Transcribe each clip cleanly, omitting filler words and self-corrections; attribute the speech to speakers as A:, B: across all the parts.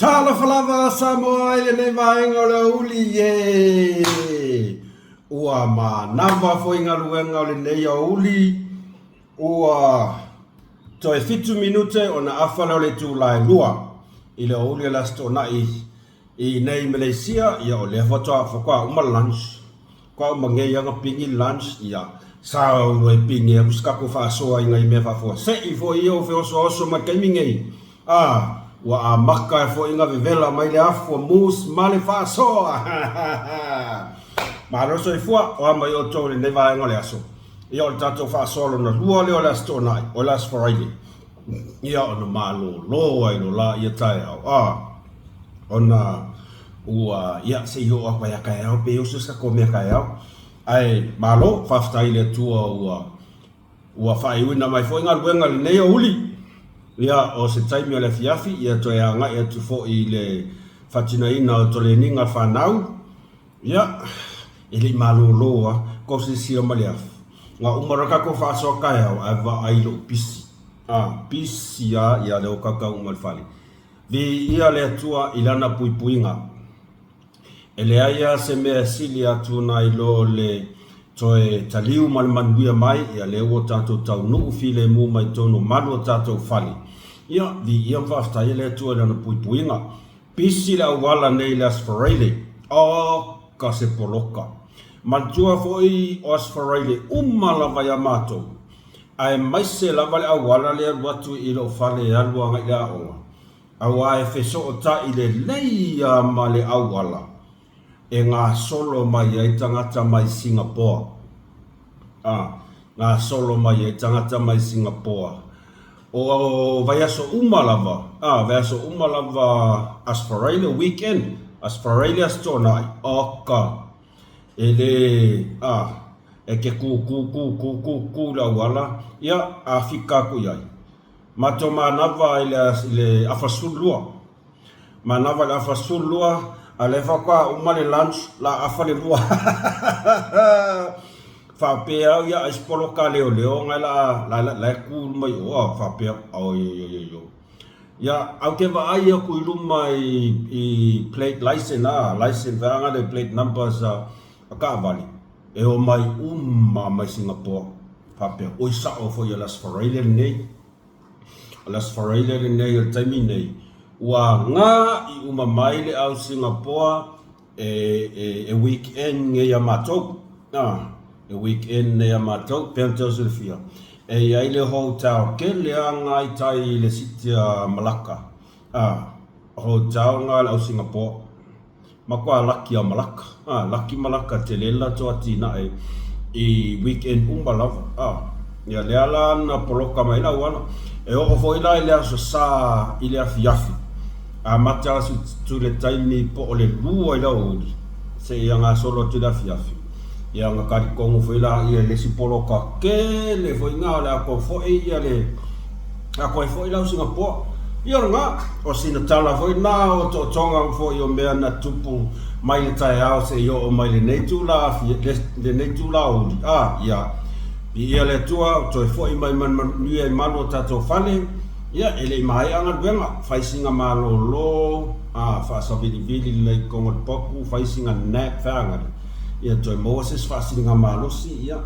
A: Talofa lava Samoa i lenei vaega o le aoauli e! Ua manava foi galuega o lenei aoauli, ua toe fitu minute ona afa lea o le itula e lua i le aoauli o le Aso Toonai i inei i Malaysia, ia o lea faatoa faatoa uma le lunch. Kua uma nei ana pigi lunch ia sa ua e pigi aku se tatou faasoa i nai mea faafuasei foi ia ua feosoaoso mai le taimi nei a ua amata ai foi ona vevela mai le afu o mus ma le faasoa Malo le soifua o a mai outou i lenei vaega o le aso ia o le tatou faasoa lona lua lea o le Aso Toonai o le Aso Faraile ia ona malolo ai lola ia taeao a ona ua, ia, se i oo atu ai a taeao pe oso se tatou mea taeao. Ae malo, faafetai i le Atua ua ua faaiuina mai foi galuega i lenei aoauli. Ia, o se taimi o le afiafi, ia toe agai atu foi i le faatinoina o toleniga a fanau. Ia, e le i malolo lava, kou silasila mai le afu. Na uma loa le tatou faasoa taeao, ae vaai i lou pisi. A, pisi lava, ia lea ua tatou taunuu mai i le fale. Viia le Atua i Lana puipuiga. E leai lava se mea e sili atu nai lo le toe taliu ma le manuia mai, ia lea ua tatou taunuu filemu mai totonu o malu o tatou fale. Ia, viia ma faafetaia le Atua i Lana puipuiga. Pisi le auala nei i le Aso Faraile. Oka se poloka! Manatua foi o Aso Faraile uma lava ia matou. Aemaise lava le auala lea alu atu i lou fale e alu agai i le aoga, aua e fesootai lelei lava ma le auala e gasolo mai ai tagata mai Singapoa. A, gasolo mai ai tagata mai Singapoa. O vaiaso uma lava, a, vaiaso uma lava Aso Faraile, weekend, Aso Faraile, Aso Toonai, oka! E le, a, e te kū kū kū kū kū kū i le auala, ia, a fika aku i ai. Matou manava i le, i le afa 12. Manava i le afa 12, a lea faatoa uma le lunch, la afa le lua. Faapea au, ia, ai se poloka a leoleo na la, la, la, la e kū i luma i o, a, faapea, oi, oi, oi, oi, oi. Ia, ae ou te vaai atu i luma i, i plate license, a, license vaega lea plate numbers a, a taavale, e omai uma mai Singapore. Faapea, oi sao foi o le Aso Faraile lenei. O le Aso Faraile lenei o le taimi nei, ua agai uma mai le au Singapore E, e weekend nei a matou, a, e weekend nei a matou, pei ona outou silafia, e i ai le hotel tele lava na i tai i le city a Malacca, a, hotel na a le au Singapore. Matua laki a Malacca, a, laki Malacca tele le latou atinae i weekend uma lava, a. Ia lea la na poloka mai ai le auala. E oo foi la i le Aso Sa i le afiafi, amata atu i le taimi po o le lua i le aoauli seia gasolo atu i le afiafi. Ia ona talitonu foi la ia i le isi poloka tele foi na o le a toe foi ia le a toe foi la au Singapore. Ia o lena, o sina tala foi na o otootoga foi o mea na tupu mai le taeao seia oo mai lenei itula lenei itula aoauli. A, ia. Viia le Atua ua toe foi mai ma le manuia i malu o tatou fale, ia e le i maea galuega, fai sina malolo, a, faasavilivili lelei i totonu o le potu, fai sina nap feagali, ia toe maua se isi faasiliga malosi, ia,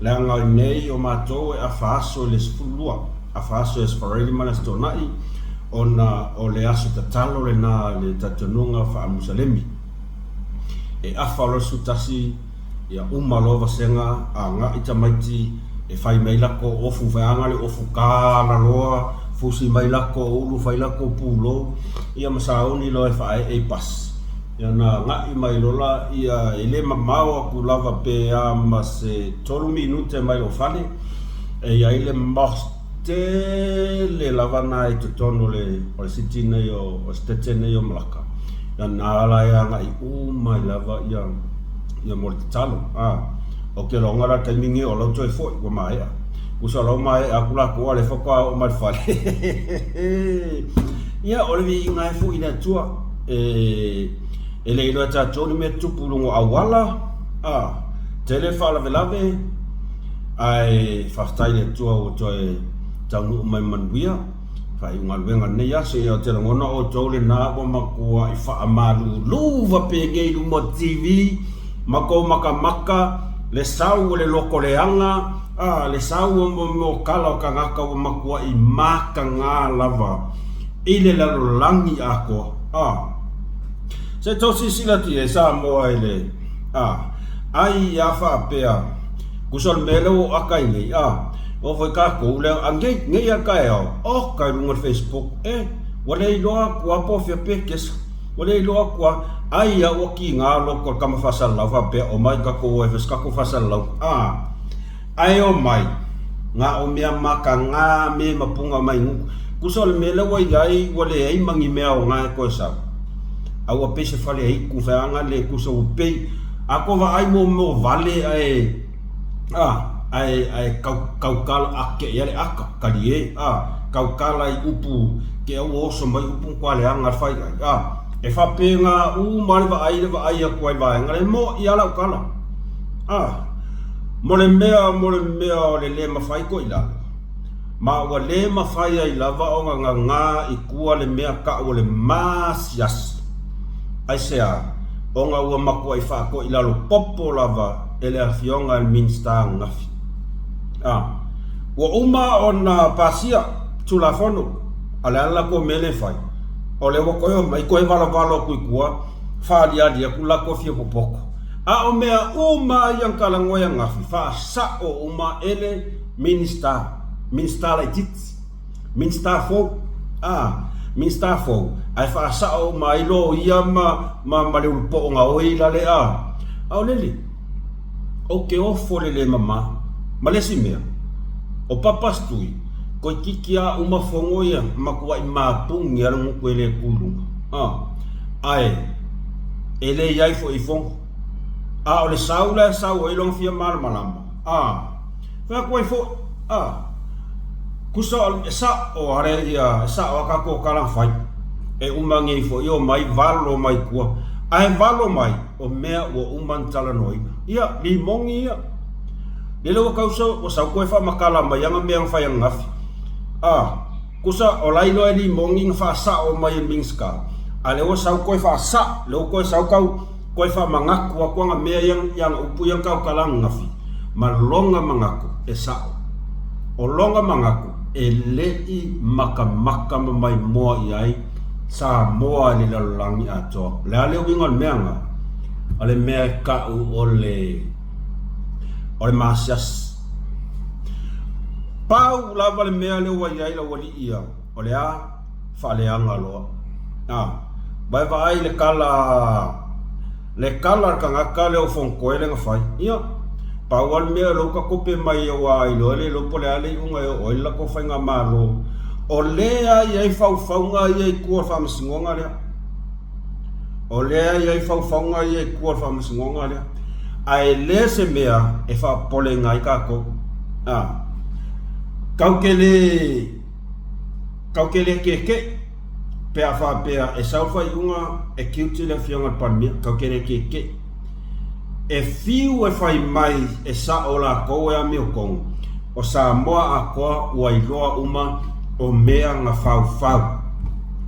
A: leaga i nei o matou e afa aso i le 12, afa aso i Aso Faraile ma le Aso Toonai, ona o le aso tatalo lena i le talitonuga faa-Musalemi. E afa loa le 11, Ia uma loa vasega agai tamaiti e fai mai lako ofu feaga le ofu kala loa fusi mai lako ulu fai lako pulou ia ma sauni loa e faaee i pasi. Ia ona agai mai loa la ia e le mamao atu lava pe a ma se tolu minute mai lou fale e i ai le mosque tele lava na i totonu o le o le city nei o o le sitete nei o Malacca. Ia na la e agai uma ai lava ia ia mo le tatalo. A, ou te lagona la taimi nei o lau toe foi ua maea. Tusa o lau maea atu latou a o lea faatoa oo mai le fale. Ia o le viiga e foi i le Atua. E, e le iloa e tatou le mea e tupu i luga o auala, a, tele faalavelave, ae faafetai i le Atua ua toe taunuu mai manuia. Faaiu galuega lenei aso, ia ou te lagona outou lena ua matuai faamalulu vapenei i luma o TV ma tou makamaka le sau o le loto leaga, a, le sau o mo tala o tagata ua matuai mataga lava i le lalolagi atoa. A, se i tou silasila atu i ai Samoa i le, a, ai a faapea, tusa o le mea lea ua ou ata ai nei, a, oo foi tatou lea, a nei, nei lava le taeao, oka i luga o le Facebook, e, ua le iloa atu lava po o fea pe kesa, ua le iloa atu lava, ai lava ua tiga loto o le tama faasalalau faapea, omai tatou o e fai se tatou faasalalau, a. Ae omai, na o mea mataga me ma puna mai nuku. Tusa o le mea lea ua i ai ua leai ma ni mea aoga e toe sau. A ua pei se fale aitu feaga le tusa ua pei a ko vaai mo mo vale ae a ae ae kau kaukala a ke ia le aka kalie a kaukala i upu ke au oso mai upu kwa leaga le fai ai a e faapena uma le vaai le vaai atu ai vaega le mo i ala ukala a Mo le mea, mo le mea o le lē mafai koʻi lalo, ma ua lē mafai ai lava ona gagā i tua le mea taʻu o le maasiasi. Aisea? Ona ua matuai faatoʻi lalo popo lava e le Afioga i le Minisita ananafi. A. Ua uma ona pasia Tulafono, a o le a le latou mea lea e fai? O lea ua toe omai toe valovalo atu i tua, faaliali atu le latou fia popoto. A o mea uma ia na talanoa i ananafi, faasao uma e le Minisita, Minisita laitiiti, Minisita fou, a, Minisita fou, ae faasao uma ai loia ma, ma, ma le ulupoo gaoi la le, a, a o lele, ou te ofo i le le mama. Ma le isi mea, o Papastui, toeitiiti lava uma fono ia, matuai mapuni lava le gutu e le tu i luga, a, ae, e le i ai foi i fono. A o le sau la e sau ai lona fia malamalama, a, fai atu ai foi, a, tusa o, e sa'o a le ia, e sa'o a tatou tala na fai, e uma nei foi omai valo mai tua, ae valo mai o mea ua uma ona talanoaina. Ia, limoni ia. Lele ua tau sau, ua sau toe faamatala mai ana mea na fai ananafi. A. Tusa o la iloa e limoni na faasao mai e Minisita, a lea ua sau toe faasa, lea ua toe sau tau toe faamanatu atu ana mea ia i ana upu ia na tautala ananafi, ma lona manatu e sao. O lona manatu e le i makamaka ma maimoa i ai Samoa i le lalolagi atoa. O le a le uiga o le mea na? O le mea e kau o le o le maasiasi. Pau lava le mea lea ua i ai lau alii ia, o le a? Faaleaga loa. A, vaevaai le kala, le kala a le tagata lea o Fonotoe lea na fai. Ia, pau lava le mea o lea ua tatope mai aua iloa le iloa po o le a le iuga e oo ai le latou faigamalo. O lea e i ai faufauga ia i tua o le faamasinoga lea. O lea e i ai faufauga ia i tua o le faamasinoga lea. Ae le se mea e faapopoleina ai tatou. A, tatou te le, tatou te le keke'i pe a faapea e sau le faaiuga e guilty le Afioga i le Palemia, tatou te le keke'i. E fiu e fai mai e sa'o latou e amiotonu, o Samoa atoa ua iloa uma o mea na faufau.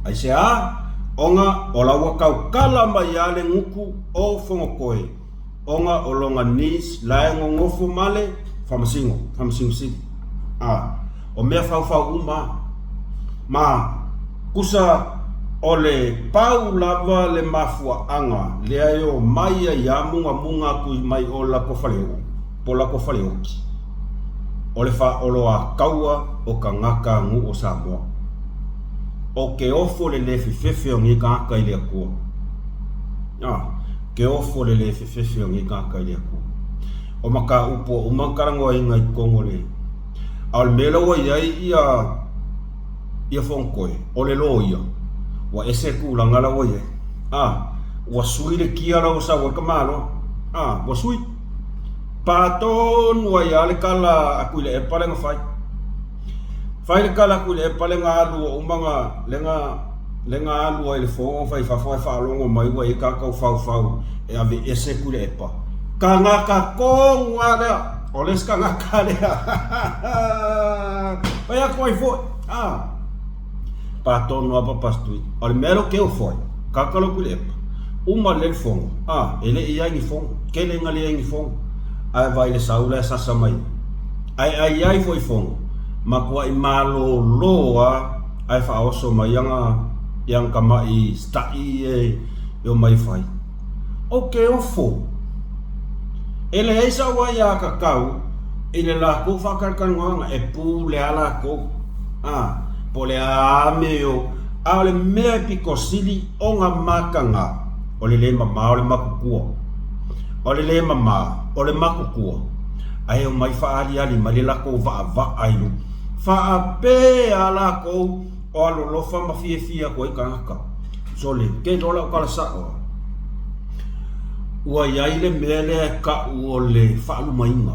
A: Aisea? Ona o la ua tautala mai a le gutu o Fonotoe ona o lona niece la e nonofo ma le Faamasino, Faamasino Sili. A, o mea faufau uma a. Ma tusa o le pau lava le mafuaaga lea e omai ai a mugamuga atu mai o le latou faleoo po o latou faleoti, o le faaoloataua o tagata nuu o Samoa. O ke ofo le le fefefe o nei tagata i le Atua. A, ke ofo le le fefefe o nei tagata i le Atua. O mataupu ua uma ona talanoaina i totonu o le A o le mea lea ua i ai ia ia Fonotoe, o le loia, ua ese le tulaga la ua i ai. A, ua sui le kia la ua sau ai ka malo. A, ua sui. Pa tonu ai lava le tala a Tuilaepa lea na fai. Fai le tala a Tuilaepa lea na alu ua uma na, lea na, lea na alu ai i le fono fai i fafo ae faalogo mai ua i ai tagata faufau e aveese Tuilaepa. Tagata tonu lava lea. O le isi tagata lea. Fai atu ai foi. Ah. Pa tonu lava Papa Street. O le mea lea ou te ofo ai, kaka lou Tuilaepa, uma lelei le fono, a, e le i i ai ni fono, tele ina leai ni fono, ae vaai i le sau la e sasa mai ai. Ae a i ai foi fono, matuai malolo lava ae faaoso mai ana i ana tamai study ia e omai e fai. Ou te ofo. E leai sau aiatatau i le latou faatalatalanoaga, e pule lava latou, a, po o le a lava mea e o, a o le mea e pito sili ona mataga, o le le mama o le matutua. O le le mama o le matutua, ae omai faaaliali mai le latou vaavaa i luga. Faapea lava latou o alolofa ma fiafia atu ai tagata. Sole, te iloa lau tala sao lava, ua i ai le mea lea e tau o le faalumaina.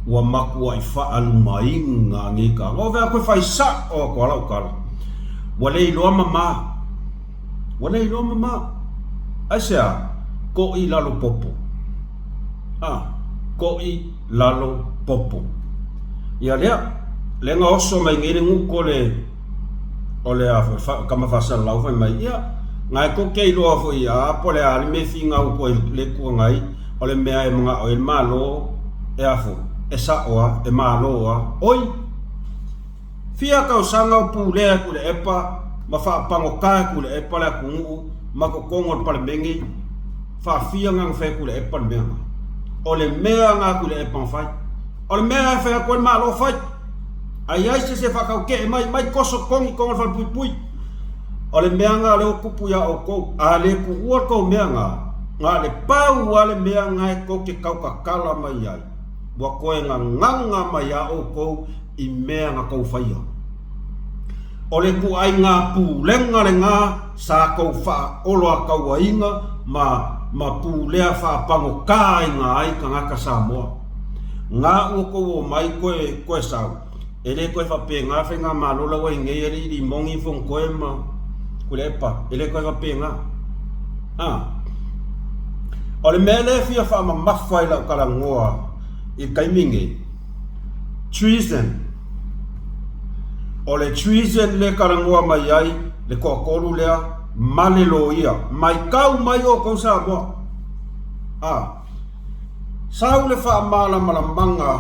A: Ua matuai faalumaina nei tagata. Ua vea koe fai sao atu lava lau tala. Ua le iloa mama. Ua le iloa mama. Aisea? Koʻi lalo popo. A, koʻi lalo popo. Ia lea, lea na oso mai nei le gutu o le o le a foi tama faasalalau fai mai, ia, na e tou te iloa foi a po o le a le mea e finau atu ai le Itu Agai, o le mea e manao ai le Malo e a foi, e sao a, e malo a. Oi! Fia tausaga o pulea e Tuilaepa ma faapagota e Tuilaepa le atunuu ma totonu o le Palemene, faafia na na fai e Tuilaepa le mea na. O le mea na a Tuilaepa na fai. O le mea e fai atu ai le Malo fai. A i ai se isi e faatautee mai, mai toso togi i totonu o le falepuipui. O le mea na lea ua tupu ia outou. A le tuua le tou mea na, na o le pau lava le mea na e tou te tautatala mai ai, ua toe gagaga mai ia outou i mea na tou faia. O le ituaiga pulega lena sa tou faaoloatauaina ma ma pulea faapagotaaina ai tagata Samoa. Na ua tou omai toe toe sau, e le toe faapena faigamalo la ua i nei alii Limoni, Fonotoe ma Tuilaepa, e le toe faapena. A. O le mea lea e fia faamamafa i lau talanoa i le taimi nei, Treason. O le treason lea e talanoa mai ai le toatolu lea ma le loia. Matau mai outou Samoa. A. Sau le faamalamalamaga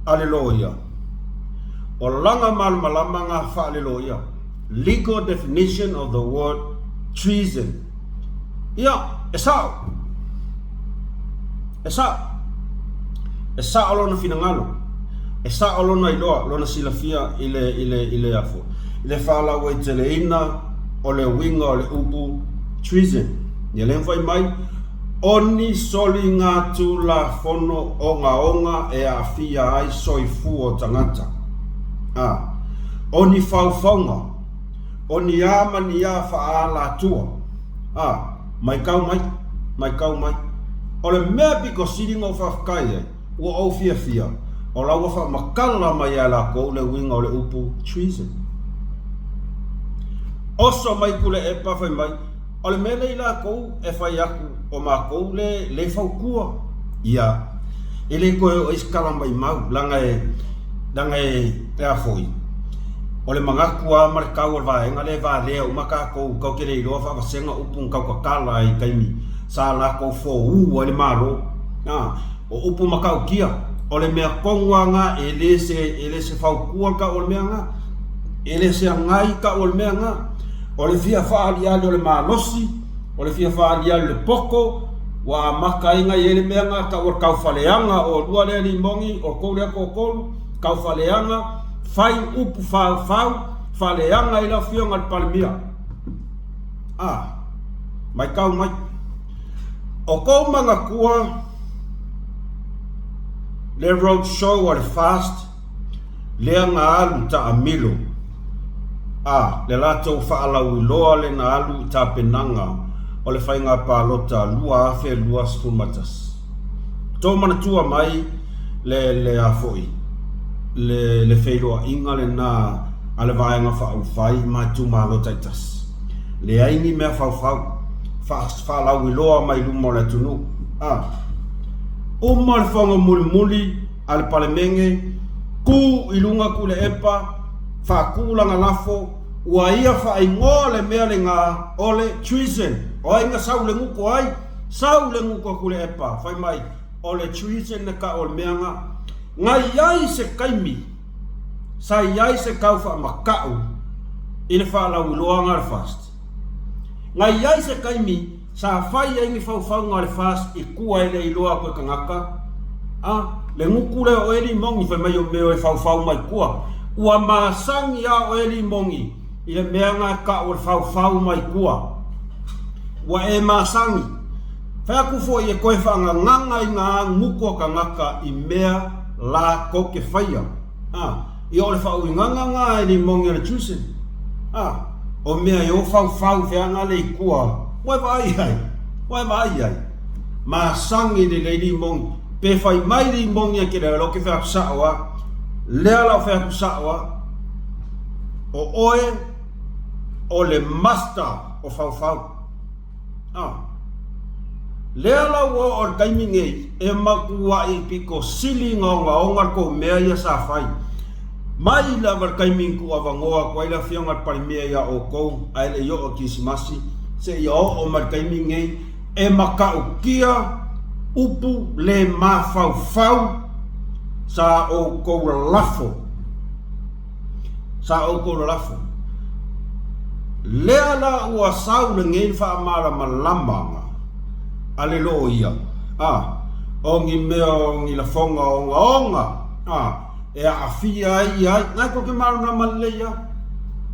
A: a le loia. O lana malamalamaga faale-loia. Legal definition of the word treason. Ia, e sao. E sao. E sao lona finagalo. E sao lona iloa, lona silafia i le, i le, i le afo. I le faalauaiteleina o le uiga o le upu treason. Ia lea na fai mai, o ni soligatulafono ogaoga e aafia ai soifua o tagata. A. O ni faufauga, o ni a ma ni a faaalatua. A. Maitau mai, maitau mai. O le mea pito sili ona ou faafetai ai, ua ou fiafia, o la ua faamatala mai ia latou le uiga o le upu treason. Oso mai Tuilaepa fai mai, o le mea lea i latou e fai atu o matou le le fautua. Ia, e le toe oo i ai se tala maimau, leaga e, leaga e, e a foi, o le manatu lava ma le tau o le vaega lea e valea uma tatou, tatou te le iloa faavasega upu na tautatala ai i taimi sa latou fouu ai le Malo. A, o upu matautia, o le mea tonu lava lena, e le se, e le se fautua le tau o le mea lena, e le se agai tau o le mea lena. O le fia faaaliali o le malosi, o le fia faaaliali o le poto, ua amata ai ona i ai le mea lena tau o le taufaleaga, o oulua lea Limoni, o outou lea toatolu, taufaleaga, fai upu faufau, faaleaga ai le afioga i le Palemia. A, maitau mai. O kou manatua le road show a le FAST lea na alu taamilo, a, le latou faalauiloa le na alu i tapenaga o le faiga palota 2021. Tou manatua mai le, le a foi, le, le feiloaiga lena a le Vaega Faaupufai ma itumalo taitasi. Leai ni mea faufau, faa, faalauiloa mai luma o le atunuu. A. Uma le fono mulimuli a le Palemene, tu i luga Tuilaepa, Faatulaga lafo, ua ia faaigoa le mea lena o le treason. O ai na sau le gutu ai? Sau le gutu a Tuilaepa, fai mai, o le treason le tau o le mea na. Na i ai se taimi sa i ai se tau faamata'u i le faalauiloaga a le FAST. Na i ai se taimi Sa fai ai ni faufauga a le FAST i tua e le iloa atu e tagata, a, le gutu lea o Eli Mongi fai mai o mea e faufau mai tua. Ua masani a o Eli Mongi i le mea na e tau o le faufau mai tua. Ua e masani. Fai atu foi e toe faagagaga i na gutu a tagata i mea latou te faia. A, ia o le faauigaga na a Eli Mongi o le Tucson. A, o mea e o faufau feaga le i tua. Ua e vaai ai? Ua e vaai ai? Masani lelei limoni. Pe fai mai limoni e te lea, o ke fai atu sao a. Lea la o fai atu sao a. O oe o le master o faufau. A. Lea la ua oo i le taimi nei, e matuai pito sili ona ogaoga le tou mea ia sa fai. Mai lava i le taimi na tuuavanoa atu ai le Afioga i le Palemia ia outou ae le i oo i Kirisimasi, seia oo mai i le taimi nei, e matautia upu le mafaufau sa outou lalafo. Sa outou lalafo. Lea la ua sau lenei faamalamalamaga a le loia, a, o ni mea o ni lafoga ogaoga, a, e aafia ai ia ai. Nai tou te malamalama lelei lava.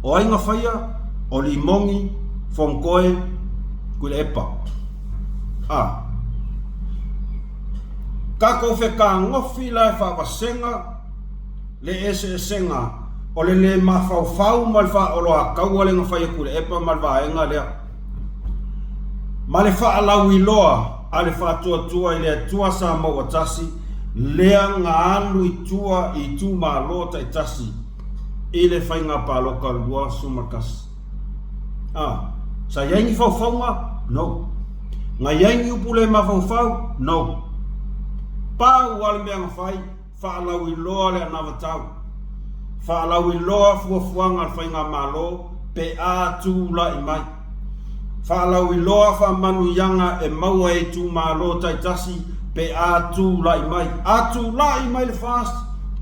A: O ai na faia? O Limoni, Fonotoe, Tuilaepa. A. Tatou fetagofi la e faavasega le eseesega o le le mafaufau ma le faaoloataua lea na fai e Tuilaepa ma le vaega lea. Ma le faalauiloa a le Faatuatua i le Atua Samauatasi lea na alu i tua i itumalo taitasi i le faiga palota 21. A, sa i ai ni faufauga? No. Na i ai ni upu le mafaufau? No. Pau lava le mea na fai, Faalauiloa le anavatau. Faalauiloa fuafuaga a le Faigamalo pe a tulai mai. Faalauiloa faamanuiaga e maua e itumalo taitasi pe a tulai mai. A tulai mai le FAST,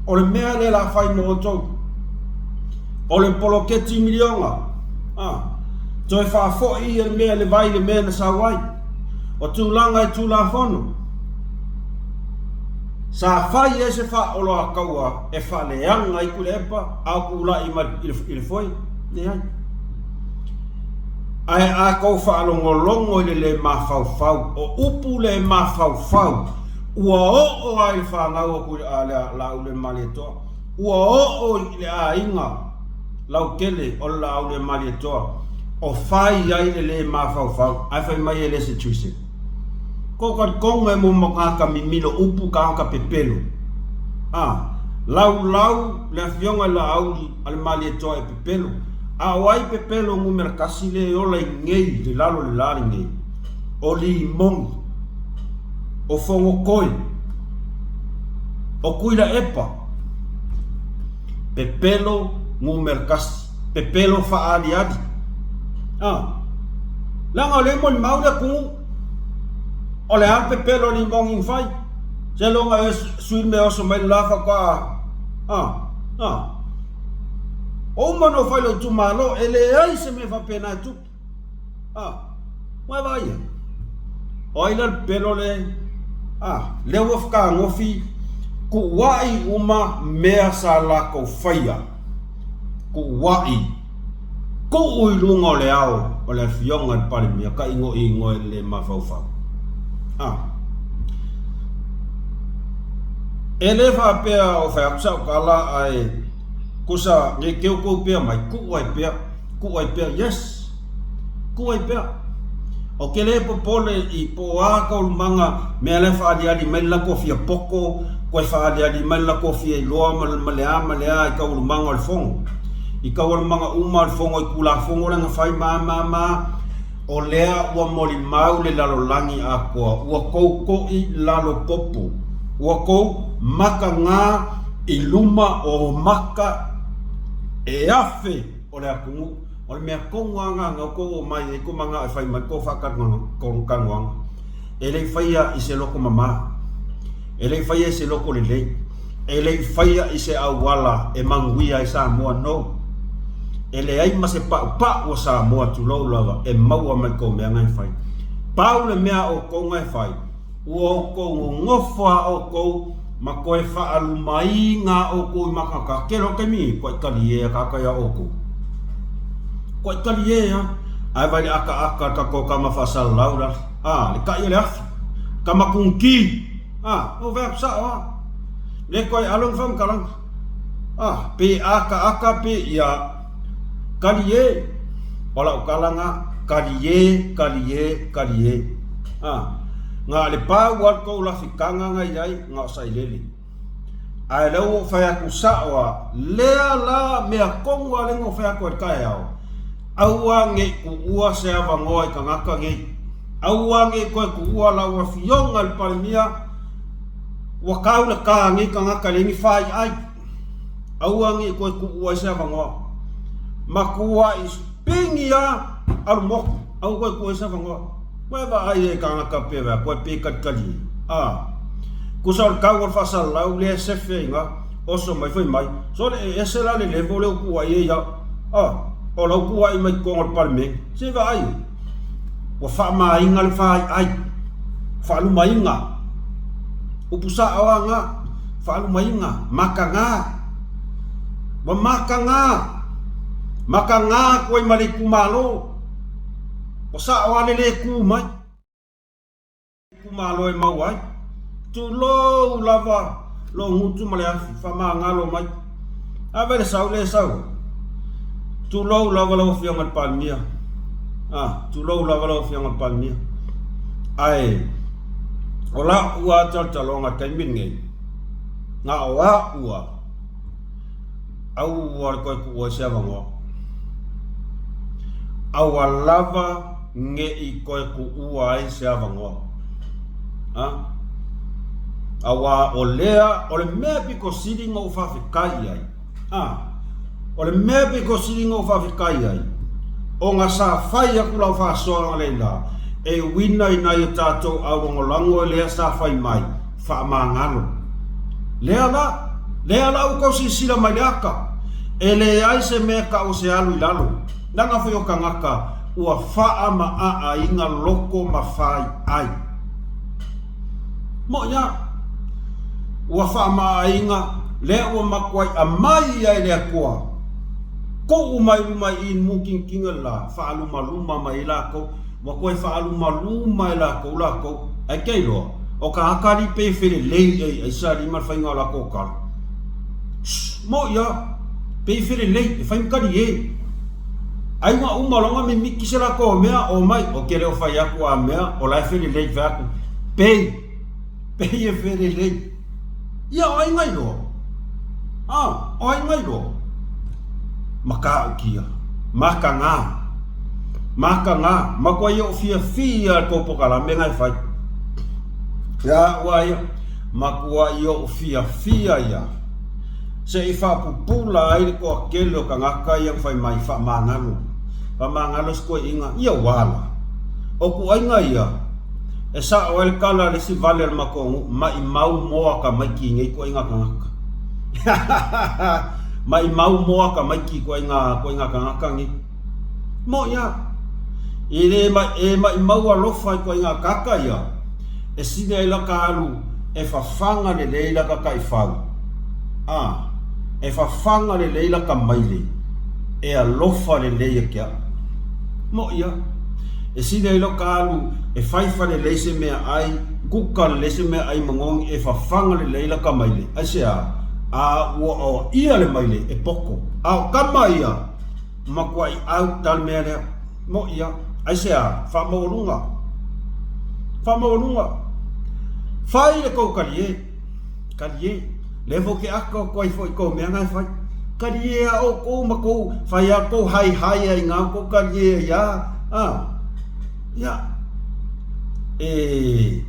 A: o le mea lea o le a fai mo outou. O le poloketi miliona. A, toe faafoi le mea le vai i le mea na sau ai. O tulaga i Tulafono. Sa fai ai se faaoloataua e faaleaga ai Tuilaepa a o tulai mai i le foe? Leai. Ae a tou faalogologo i le le mafaufau, o upu le mafaufau, ua oo lava i le fanau a Laaulialemalietoa, ua oo i le aiga lautele o le Laaulialemalietoa, o fai ai le le mafaufau, ae fai mai e le se treason. Ko ka konga e mo tagata mimilo upu tagata pepelo. A, laulau le afioga i Laauli a le Malietoa e pepelo. A o ai pepelo numera kasi le e ola i nei le lalo le la lenei? O Limoni. O Fonotoe. O Tuilaepa. Pepelo numera kasi. Pepelo faaaliali. A, leaga o lea e molimau le atunuu. O le a le pepelo a Limoni na fai? Seiloga e sui le mea oso mai le la faatoa a, a. O uma ona ou fai i lou itumalo, e leai se mea faapena e tupu. A, ua e vaai ai? O ai la le pepelo le, a, lea ua fetagofi tuuai uma mea sa latou faia. Tuuai, tuu i luga o le ao o le Afioga i le Palemia ka igoigoa i le le mafaufau. A. E le faapea o fai atu sau tala ae kusa ne i teu tou pea mai, tuu ai pea, tuu ai pea, yes, tuu ai pea. Ou te le popole i po o a taualumaga mea la e faaaliali mai le latou fia poto, toe faaaliali mai le latou fia iloa ma le a ma le a i taualumaga o le Fono. I taualumaga uma o le Fono i Tulafono lea na fai ma a ma a ma a, o lea ua molimau le lalolagi atoa, ua tou to'i lalo popo, ua tou mataga i luma o maka. E afe o le atunuu, o le mea tonu lava lena na outou omai ai tou manao e fai mai tou faatanoanoaga. E le i faia i se loto mama, e le i faia i se loto lelei, e le i faia i se auala e manuia ai Samoa, no. E leai ma se paupau o Samoa tulou lava e maua mai tou mea na e fai. Pau le mea a outou na e fai, Ua outou nonofo a outou ma toe faalumaina a outou i matata tele o taimi kua italie a tata ia outou. Kua italie a, ae vai le akaaka le tatou tama faasalalau la, a, le tai o le afi, tama kunti, a, o vea sao a, le toe alo ni faamatalaga, a, pe akaaka pe ia, talie, o lau tala na, talie, talie, talie. A, na le pau a le tou lafitaga na i ai, na o sailele. Ae lea ua ou fai atu sao a, lea la mea tonu a lea na ou fai atu ai i le taeao, aua ne i tuua se avanoa i tagata nei. Aua ne i toe tuua lau afioga i le Palemia, ua tau le ta a nei tagata e leai ni faiai. Aua ne i toe tuua ai se avanoa. Matuai pigi a alu motu, aua toe tuua ai se avanoa. Koe vaai ai tagata pe vea, koe pe kalikali ai. A, tusa o le tau o le faasalalau lea e sefe ai ina, oso mai fai mai, sole e ese la le level lea ua tuuai ai au. A, o lau tuuai mai totonu o le Palemene, se i vaai ai. Ua faamaina le faiai, faalumaina, upu sao lava na, faalumaina, mataga, ua mataga, mataga atu ai ma le itumalo. Ua sao lava le lē tu mai. Itumalo e maua ai. Tulou lava lou gutu ma le afi, faamagalo mai. Ave le sau lea e sau ai. Tulou lava lau Afioga i le Palemia. Ah, tulou lava lau Afioga i le Palemia. Ae, o la'u lava talotaloga i le taimi lenei, na o a'u lava. Aua le toe tuua i se avanoa. Aua lava ne i toe tuua ai se avanoa. A? Aua o lea, o le mea pito sili na ou faafetai i ai, a? O le mea pito sili na ou faafetai ai, ona sa fai atu lau faasoa analeila e uina i nai o tatou aulagolago lea sa fai mai, faamagalo. Lea la, lea la ua tou silasila mai le ata, e leai se mea e tau o se alu i lalo, leaga foi o tagata ua faamaaaina loko ma faiai. Moʻi a, ua faamaaaina, lea ua matuai aumai ia e le Atua, tuu mai luma i i mutinitini o le la, faalumaluma mai ai latou. Ua toe faalumaluma e latou latou, ae te iloa, o ka akali pei e felelei ai aisa alii ma le faiga o latou tala. Shh, moʻi a, pei e felelei, e fai ma tali e. Ai ua uma loa ona mimiti se latou mea, omai, ou te le o fai atu a mea, o la e felelei, fai atu, pei, pei e felelei. Ia, o ai na iloa? A, o ai na iloa? Matautia, mataga, mataga, matua ou fiafia i le tou polokalame na e fai. Ia ua ia, matua ou fiafia ia, se i faapupula ai le toatele o tagata ia na fai mai, faamagalo, faamagalo si toeaina, ia ua ala. O tuuaiga ia, E sao ai le tala a le isi vale o le matou nuu, maimau moa tamaiti i nei ituaiga tagata. Maimau moa tamaiti i ituaiga, ituaiga tagata nei. Moʻi a. E le ma, e maimau alofa i ituaiga tagata ia, e sili ai laka alu e fafaga lelei laka taifau. A, e fafaga lelei laka maile, e alofa lelei ia te a'u. Moʻi a. E sili ai loka alu e faifa lelei se mea ai, kuka lelei se mea ai magogi e fafaga lelei laka maile. Aisea? A ua oaia le maile e poko. A o kama ia, matuai out a le mea lea. Moʻi a. Aisea? Faamaualuga. Faamaualuga. Fai le tou talie. Talie. Lea foi ke aka o koe foi kou mea na e fai. Talie a oukou ma kou fai a kou haihai ai nga kou talie ai a. A. Ia. E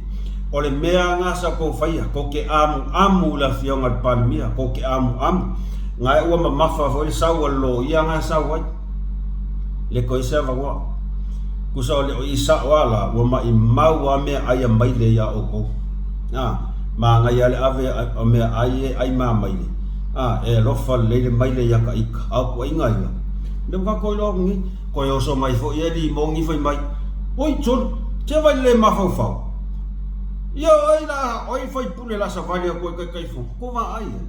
A: o le mea nga sa kou faia, kou ke amuamu i le afioga i le Palemia, kou ke amuamu. Gae ua mamafa foi le sau a le loia nga e sau ai. Le koe se avanoa. Tusa o le o i sa'o a la, ua maʻimau a mea ʻai a maile iā ʻoukou. A, manaia le ave o mea ʻai e ʻai ma maile. A, e alofa lelei le maile iā ka ika. A o kuaʻiga ia. Lea ua kākou iloa aku nei. Koe oso mai foi e limogi fai mai. Oi, soli, se vai le mafaufau. Ia oi la, oi faipule la savali aku ai Taitaifono. Ko vaai ai.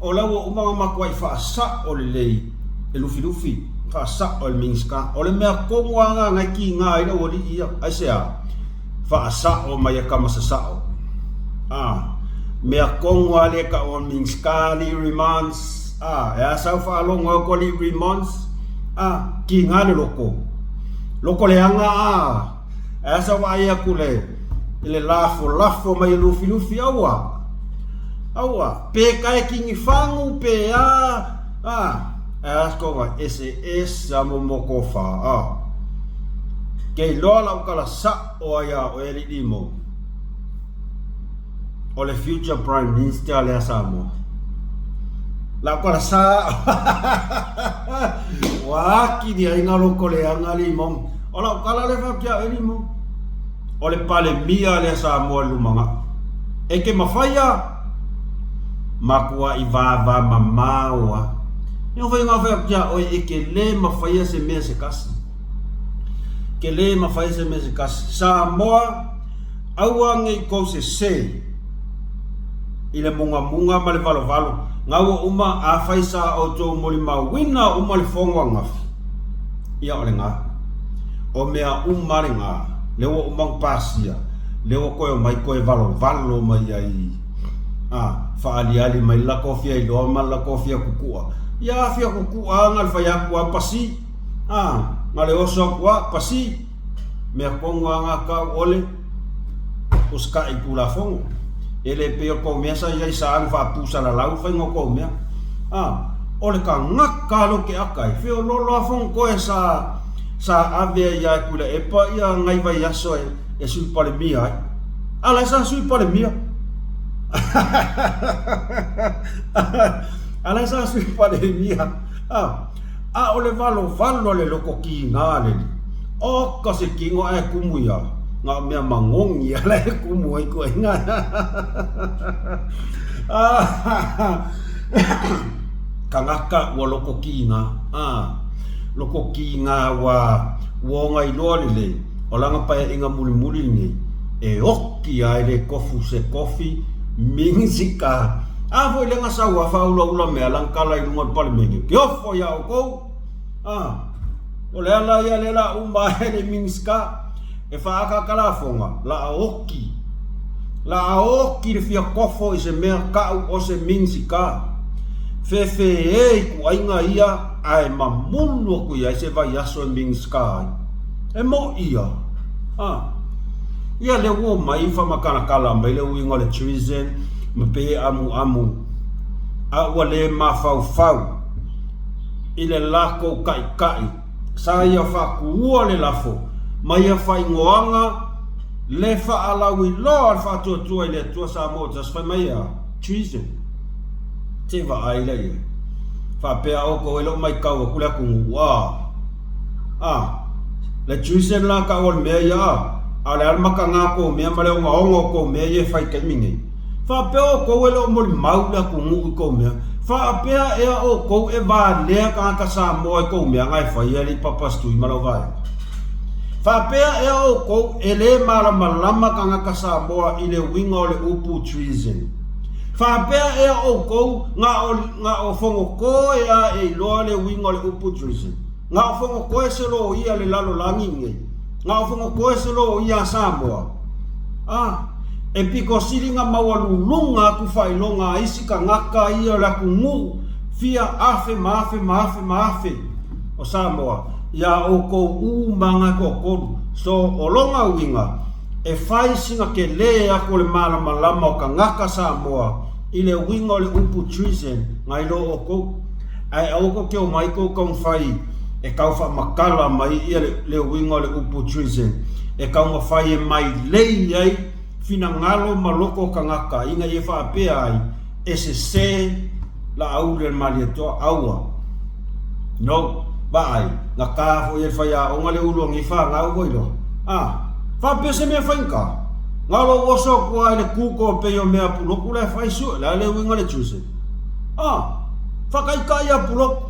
A: O la ua uma ona matuai faasa'o lelei e Lufilufi, faasa'o e le Minisita. O le mea tonu lava lena na e kiga ai le aualii ia. Aisea? Faasa'o mai e tama sasa'o. A, mea tonu lava lea e ta'u o le Minisita alii Remonds, a, e a sau faalogo atu alii Remonds, a, kiga le loto. Loto leaga a. Ae asa vaai atu le i le lafolafo mai e Lufilufi, aua, aua, pe ka e kinifagu pe a, a, ae asa kou vaai, eseese a momo tofa, a. Ke iloa lau tala sa'o ai iā oe alii Limou. O le future prime minister lea Samoa. Lau tala sa'o. Ua akili ai nga loko leaga Limou. O lau tala lea faapea oe Limou. O le Palemia lea Samoa i le lumanai. E te mafai a matuai vavamamao a. E fai nga fai atu ia oe e te le mafaia se mea se tasi. Ke le mafaia se mea se tasi. Samoa Aua ne i kou sese i le mugamuga ma le valovalo, ga ua uma afai sa outou molimauina uma le fono angafi. Ia o lena. O mea uma lena, lea ua uma ona pasia, lea ua toe omai toe valovalo mai ai, a, faaliali mai le latou fia iloa ma le latou fia kukua. Ia a fia kukua a na le fai atu a pasi, a, na le oso atu a pasi. Mea tonu a ngā kau ʻole o sikaʻi i Tulafono. E le pei o kou mea sa iai sa alu faapusalalau faiga o kou mea. A, o le kanaka a lo ke aka e feololo a fono koe sa sa ave ai iā Tuilaepa ia ngai vaiaso e e Sui Palemia ai. A la e sa Sui Palemia. A la e sa Sui Palemia. A. A o le valovalo a le loko kīnā lele, oka se kino ae kumu ia, na o mea magogi ala e kumu ai koe nga. Kanaka ua loko kīnā, a, loko kīnā ua, ua ona iloa lelei, o lana paeaʻiga mulimuli lenei, e oki ai le kofu se kofi Minisita. A foi lea na sau a faaulaula mea lana tala i luga o le Palemene, ke ofo iā outou. A, o le ala ia lea la uma ae le Minisita e faaakaaka lafoga, la a oki. La a oki le fia kofo i se mea kau o se Minisita. Fefe e i kuaiga ia ae mamulu aku iai se vaiaso e Minisita ai. E moʻi ia. A. Ia lea ua omai faamakalakala mai le uiga o le treason ma pei e amuamu a ua le mafaufau i le lakou kaʻikaʻi sa ia faakuua le lafo ma ia faaigoaga le faalauiloa o le faatuatua i le Atua Samoa just fai mai a treason se vaai la ia faapea outou e le o maitau atu le atunuu a A, le treason la kau o le mea ia a, a o le a le makaga o kou mea ma le ogaoga o kou mea ia e fai i taimi nei? Faapea outou e le o molimau le atunuu i kou mea? Faapea ea outou e valea tagata Samoa i kou mea na e fai e alii Papa Stui ma lau vaega? Faapea ea outou e le malamalama tagata Samoa i le uiga o le upu treason? Faapea ea outou na o, na o Fonotoe a e iloa le uiga o le upu treason? Na o Fonotoe se loia le lalolagi nei. Na o Fonotoe se loia a Samoa. A, e pito sili na maualuluga atu faailoga a isi tagata ia o le atunuu fia afe ma afe ma afe ma afe o Samoa iā outou uma nga e toatolu. So, o lona uiga, e fai sina telē atu o le malamalama o tagata Samoa i le uiga o le upu treason nai lo outou. Ae aua tou te omai tou taumafai e tau faamatala mai ia le uiga o le upu treason, e taumafai e mailei ai finagalo ma loko o tagata ina ia faapea ai e sese. Laauli o le Malietoa, Aua. No. Vaai, na ta foi e le faiaoga le ulu o nei fanau foi loa. A, faapea se mea faigata? Na o lou oso atu lava i le Google pei o mea a Pulotu la e fai, sue, le a le uiga o le treason? A, faataitai ia Pulotu.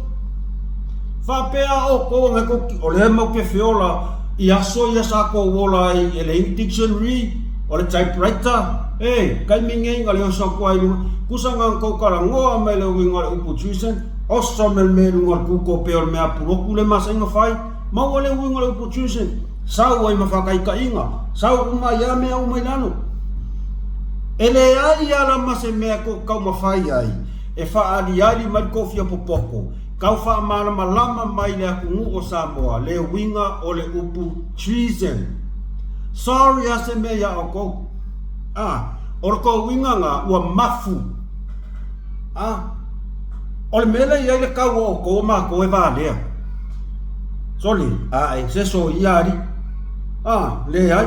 A: Faapea a outou e tou te, o lea matou te feola i aso ia sa tou ola ai e leai ni dictionary, o le typewriter, e, taimi nei na le oso atu ai i luga. Tusa na ona tou talanoa mai le uiga o le upu treason, oso mai le mea i luga o le Google pei o le mea a Pulotu lea masani ona fai, maua le uiga o le upu treason, sau ai ma faataitaiga, sau uma ai lava mea uma i lalo. E leai lava la ma se mea e tou te taumafai ai e faaaliali mai le tou fia popoto, Tau faamalamalama mai le atunuu o Samoa le uiga o le upu treason. Sorry a se mea ia outou. A, o le tou uiga na ua mafu. A, o le mea lea e i ai le tau o outou o matou e valea. Soli, ae, se soia alii. A, leai.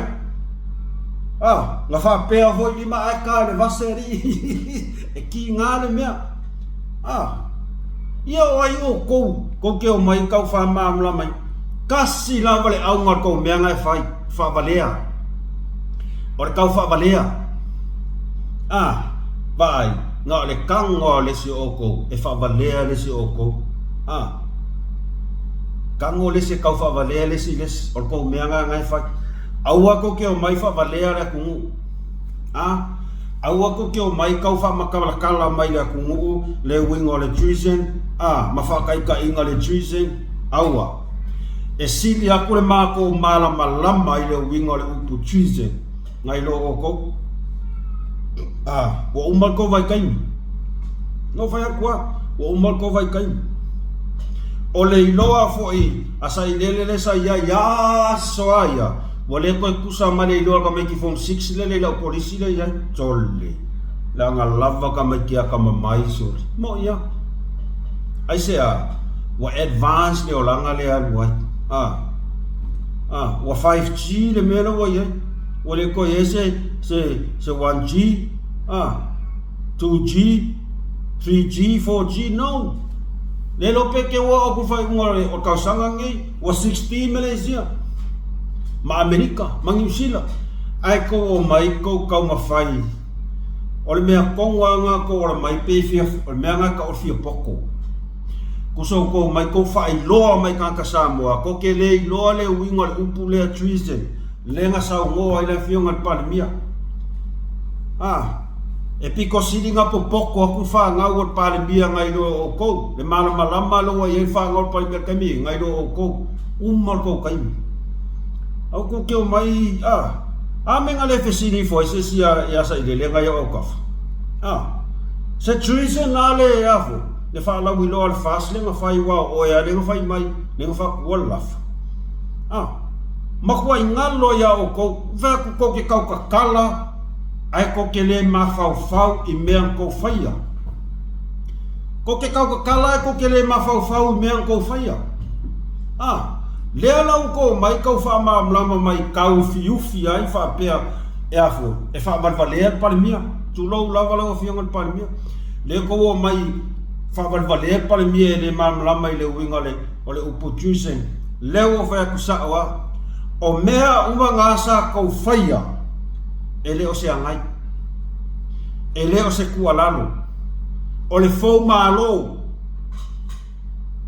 A: A, na faapea foi lima ae ta i le vase alii. E kiga le mea. A, ia o ai outou, tou te omai tau faamalamalama mai, tasi lava le auga o le tou mea na e fai, faavalea. O le tau faavalea. A, vaai, na o le tago lava o le isi o outou e faavalea le isi o outou. A, tago le isi e tau faavalea le isi i le isi, o le tou mea na na e fai. Aua tou te omai faavalea le atunuu. A, aua tou te omai tau faamatalatala mai le atunuu le uiga o le treason, a, ma faataitaiga le treason, aua. E sili atu le matou malamalama i le uiga o le upu treason nai lo outou. A, ua uma le tou vaitaimi. Na ou fai atu lava, ua uma le tou vaitaimi. O le iloa foi a Sailele lea sa i ai i aso lava ia, Ua le toe tusa ma le iloa tamaiti form 6 lele i lau polisi lea iai. Sole. Leaga lava tamaiti atamamai sole. Moi a. Aisea? Ua advance le olaga lea alu ai. A. A, ua 5G le mea lea ua iai. Ua le toe iai se se se 1G. A. 2G, 3G, 4G, no. Le iloa pe te ua oo atu i le faaiuga o le tausaga lenei. Ua 60 Malaysia ma Amerika ma Niu Sila ae tou omai tou taumafai o le mea tonu lava lena tou ola mai pe fia o le mea lena e tau o le fia poto. Tusa ua tou omai tou faailoa mai i tagata Samoa tou te le iloa le uiga o le upu lea treason lea na saunoa ai le afioga i le Palemia. Ah. E pito sili na popoto atu fanau o le Palemia nai lo outou, le malamalama lea ua i ai fanau o le Palemia i le taimi nai lo outou. Uma le tou taimi. Aua tou te omai, a, a mea na le fesili ifo ai se isi ia Sailele nai au autafa. A, se treason a le a foi, le faalauiloa a le FAST lea na fai aua o oe lava lea na fai mai, lea na faatua le lafo. A, matuai galo ia outou, fai atu tou te tautatala, Ae tou te le mafaufau i mea na tou faia. Tou te tautatala ae tou te le mafaufau i mea na tou faia. A, lea la ua tou omai tau faamalamalama mai tauufiufi ai faapea e a foi, e faavalevalea le Palemia. Tulou lava lau Afioga i le Palemia. Lea tou omai faavalevalea le Palemia e le malamalama i le uiga o le upu treason. Lea ua ou fai atu sao lava, o mea uma na sa tou faia, e le o se agai, e le o se tuualalo, o le foumalo,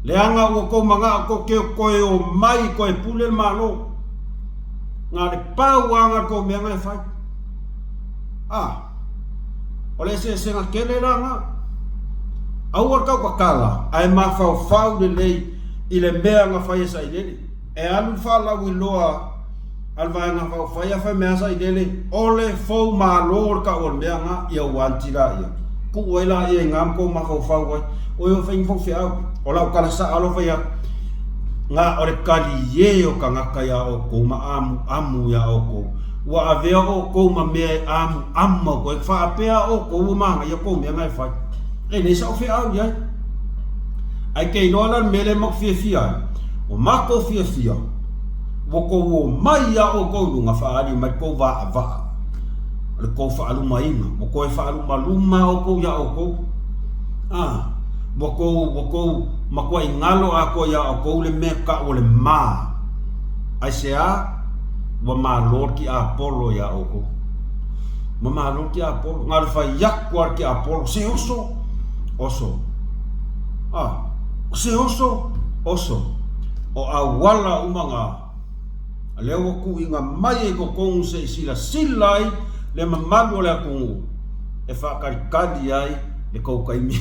A: leaga ua tou manao tou te toe omai toe pule le Malo. Na o le pau lava lena o le tou mea na e fai. A, o le eseesega tele la lena. Aua le tautatala, ae mafaufau lelei i le mea na fai e Sailele. E alu le faalauiloa a le Vaega Faaupufai a fai mai lava Sailele, o le foumalo le tau o le mea lena, ia ua anti laia. Tuu ai laia i ina ma tou mafaufau ai. Oi o fai ni faufeau, o lau tala sao lea ua fai atu, na o le talie o tagata iā outou ma amuamu iā outou. Ua avea outou ma mea e amuamu atu ai, faapea outou ua manaia tou mea na e fai. E leai sau feau i ai. Ae te iloa la le mea lea matou fiafia ai, ua matou fiafia, ua tou omai lava outou i luga faaali mai le tou vaavaa, o le tou faalumaina, ua toe faalumaluma lava outou iā outou. A. Ua kou, ua kou matuaʻi galo atoa iā ʻoukou le mea kaʻu o le ma. Aisea? Ua malo le tiapolo iā ʻoukou. Ua malo le tiapolo. Na o le fai aku a le tiapolo, se oso, oso. A, se oso, oso. O ʻauala uma na. A lea ua tuuina mai ai i totonu se i silasila ai le mamalu o le atunuu e faatalitali ai le tou taimi.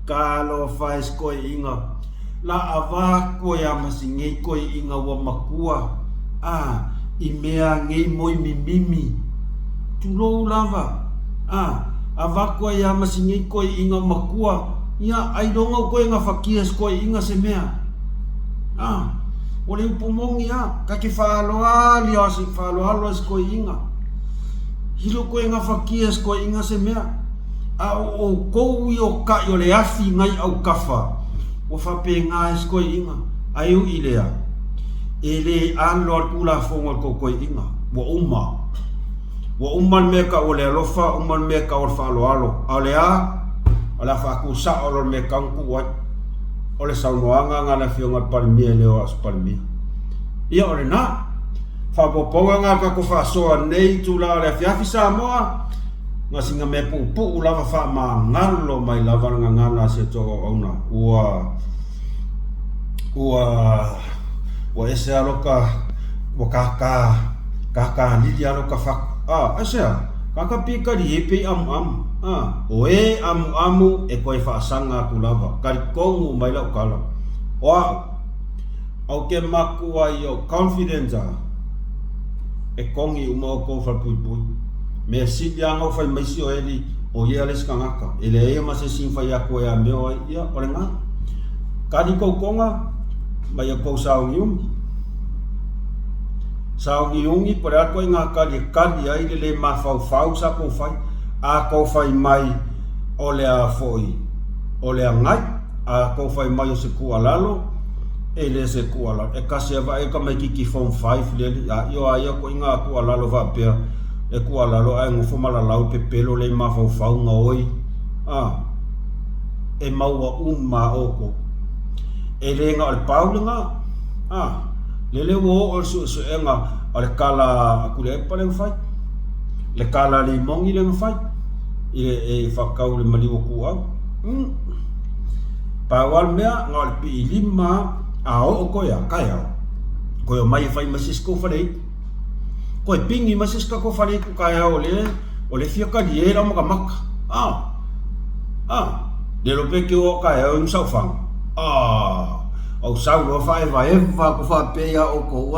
A: Talofa e si toeaina, la avatu ai a ma si nei toeaina ua matua, a, i mea nei moi mimimi. Tulou lava, a, avatu ai a ma si nei toeaina matua, ia, ailoga ou toe gafatia e si toeaina se mea. A, o le upu moni a, ta te faaaloalo a faaaloalo a si toeaina. Hilo koe gafatia e si toeaina se mea, a o outou i o taʻi o le afi nai autafa, ua faapena e si toeaina. Ae ui i lea, e le alo a le Tulafono a le tou toeaina, ua uma. Ua uma le mea tau o le alofa, uma le mea tau o le faaaloalo. A o le a? O le a faatusao loa le mea e tatau ona tuu ai. O le saunoaga lena a le Afioga i le Palemia e le o au o se Palemia. Ia, o lena. Faaopoopoga lena a le tatou faasoa nei itula o le afiafi Samoa, na sina mea puupuu lava faamagalo mai lava le gagana a si a tou auauna. Ua, ua, ua ese lava lota, ua kākā, kākā lili lava lota fatu. A, aisea? Kākā pia kali e pei amuamu. A, o e amuamu e toe faasaga atu lava. Talitonu mai lau tala. O a'u, ou te matua i ou confidence a, e kogi uma outou falepuipui. Mea sili lava na ou fai mai si o Eli, o ia le isi tagata, e leai ma se isi na fai atu e amio ai, ia, o lena. Kali kou toga, ma ia kou sauniuni. Sauniuni po o le a ituaiga kali e kali ai le lē mafaufau sa tou fai. A tou fai mai o le a foi, o le agai, a tou fai mai o se tuualalo, e le se tuualalo. E kasi lava ai le tamaititi Form 5 le alii, a io a ia ituaiga tuualalo faapea, e tuualalo ae nofo ma lalau pepelo le mafaufau gaoi, a, e maua uma a outou. E le na o le pau lena, a, lele ua oo le suesuega o le kala a Tuilaepa lea na fai, le kala a Limoni lea na fai, i le e faatau i le maliu o Tuau. Mm. Pau lava le mea, na o le piilima a oo koe a kaeao, koe omai e fai ma se isi kou faleitu. Koe pigi ma se isi tatou faleitu kaeao o le, o le fia kalie lau makamaka. Ah, ah, lelo pe ke o kaeao i saofaga. Ah, au sau loa faaevaeva aku faapea iā oukou.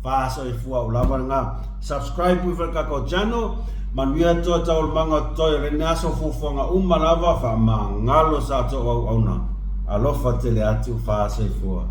A: Faasoifua ua lava lena. Subscribe ifo i le tatou channel. Manuia toa taualumaga o totoe o lenei aso fuafuaga uma lava faamagalo sa tou auauna. Alofa tele atu faasoifua.